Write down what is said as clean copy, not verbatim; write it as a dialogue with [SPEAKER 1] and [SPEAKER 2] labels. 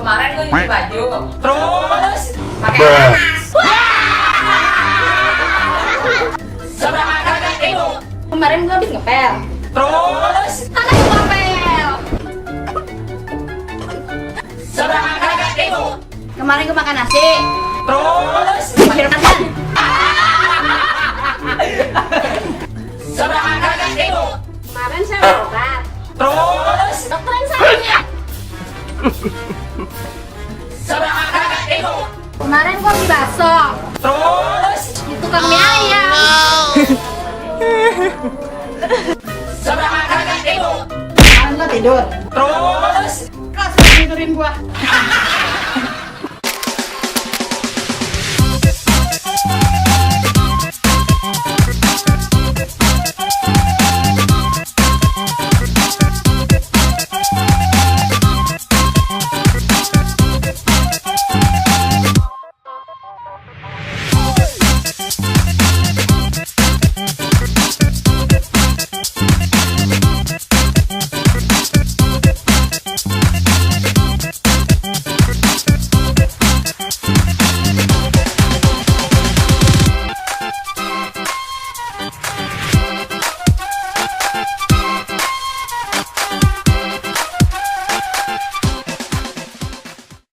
[SPEAKER 1] Kemarin gue nyuci baju,
[SPEAKER 2] Terus
[SPEAKER 1] pakai panas.
[SPEAKER 2] seberapa kagak itu?
[SPEAKER 1] Kemarin gue habis ngepel.
[SPEAKER 2] Terus
[SPEAKER 1] Anak gue ngepel.
[SPEAKER 2] seberapa kagak itu?
[SPEAKER 1] Kemarin gue makan nasi.
[SPEAKER 2] Terus
[SPEAKER 1] Akhir makan.
[SPEAKER 2] seberapa kagak itu?
[SPEAKER 1] Kemarin saya berobat.
[SPEAKER 2] Terus
[SPEAKER 1] Dokteran saya.
[SPEAKER 2] seberapa kagak itu?
[SPEAKER 1] Kemarin gue beli bakso
[SPEAKER 2] Terus
[SPEAKER 1] di tukang mie ayam.
[SPEAKER 2] seberapa kagak itu?
[SPEAKER 1] Kemarin gue tidur.
[SPEAKER 2] Terus
[SPEAKER 1] Kelas tidurin gue.